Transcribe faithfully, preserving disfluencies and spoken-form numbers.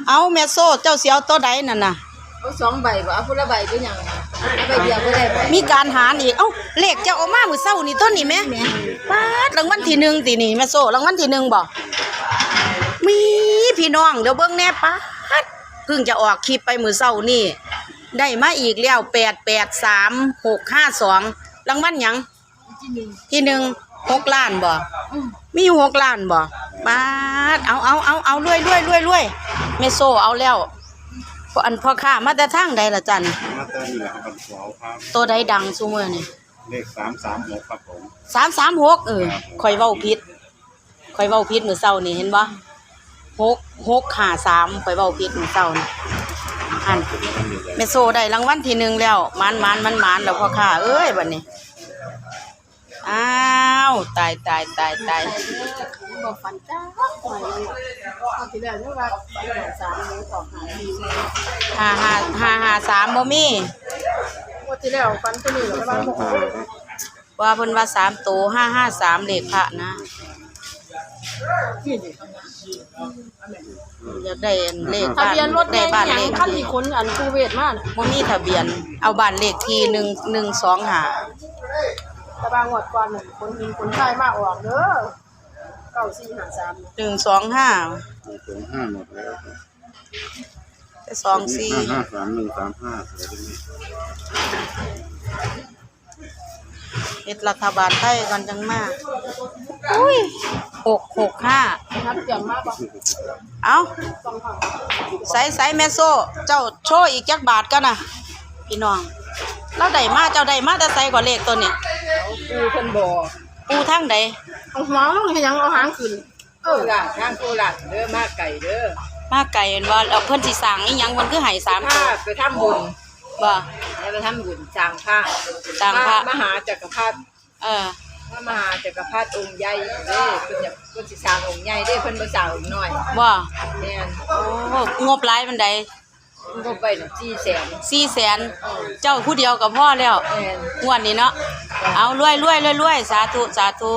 เอาแม่โซ่ เจ้าสิเอาตัวใดนั่นน่ะ เอาสองใบบ่ เอาผู้ละใบเป็นหยัง เอาใบเดียวก็ได้บ่ มีการหารอีก เอ้า เลขเจ้าออกมามื้อเช้านี่ตัวนี้แหม แหม ป๊าด รางวัลที่หนึ่งตินี่แม่โซ่ รางวัลที่หนึ่งบ่ มีพี่น้อง เดี๋ยวเบิ่งแหน่ ป๊าด เพิ่งจะออกคลิปไปมื้อเช้านี่ ได้มาอีกแล้ว แปดแปดสาม หกห้าสอง รางวัลหยัง ที่หนึ่ง ที่หนึ่ง หกล้านบ่ อืม มีอยู่หกล้านบ่ ป๊าด เอา เอา เอา เอา รวย รวย รวย รวย แม่โซ่เอาแล้ว อันพ่อค้ามาแต่ทางใดล่ะจ๊ะนี่ มาแต่นี่แหละครับ บ้านขวาวครับ ตัวใดดังซุมื้อนี่ เลขสามสามหกครับผม สามสามหก เออ ครับผม ข้อยเว้าผิด ข้อยเว้าผิดมื้อเช้านี่ เห็นบ่ หก หกห้าสาม ข้อยเว้าผิดมื้อเช้านี่ อัน แม่โซ่ได้รางวัลที่หนึ่งแล้ว หมาน หมาน หมาน หมาน แล้วพ่อค้าเอ้ย บัดนี้ อ้าว ตาย ตาย ตาย ตาย บ่ฝันจ้าหน่อยเลย งวดที่แล้วยังว่าฝันสามหนึ่งออกห้าสี่ ห้าห้า ห้าห้าสาม บ่มี งวดที่แล้วฝันตัวนี้แล้วก็ว่าบ่ออก ว่าเพิ่นว่าสามตัว ห้าห้าสาม เลขพระนะ นี่ดิ อยากได้อันเลขบ้าน ทะเบียนรถ ได้บ้านเลข คันที่ขนอันปูเวทมาน่ะ บ่มีทะเบียน เอาบ้านเลขที่ หนึ่งหนึ่งสองห้า แต่ว่างวดก่อนน่ะขนหินขนทรายมาออกเด้อ เก้าสี่ห้าสาม หนึ่งสองห้า หนึ่งสองห้าหมดแล้วครับ แต่สองสี่ ห้าห้าสาม หนึ่งสามห้า อะไรพวกนี้ เฮ็ดรัฐบาลไทยก่อนจังมา อุ้ย หกหกห้า นับเตรียมมาบ่ เอ้า ใส่ ใส่แม่โซ่ เจ้าโชว์อีกจักบาทก่อนน่ะ พี่น้อง เราได้มา เจ้าได้มาแต่ไสก่อนเลขตัวนี้ ปู่เพิ่นบอก ปู่ทางใด เอาหัวลงให้หยัง เอาหางขึ้น เออ โคราช ทางโคราชเด้อ มาไกลเด้อ มาไกลแม่นบ่ แล้วเพิ่นสิสร้างอีหยัง เพิ่นคือให้สามตัว พาไปทำบุญ บ่ แล้วไปทำบุญสร้างพระ สร้างพระ พระมหาจักรพรรดิ เออ พระมหาจักรพรรดิองค์ใหญ่เด้ เพิ่นอยาก เพิ่นสิสร้างองค์ใหญ่เด้ เพิ่นบ่สร้างองค์น้อย บ่ แม่น โอ้ งบหลายปานใด งบไปน่ะ สี่แสน สี่แสน เจ้าผู้เดียวก็พอแล้ว แม่น งวดนี้เนาะ เอา รวยๆ รวยๆ สาธุ สาธุ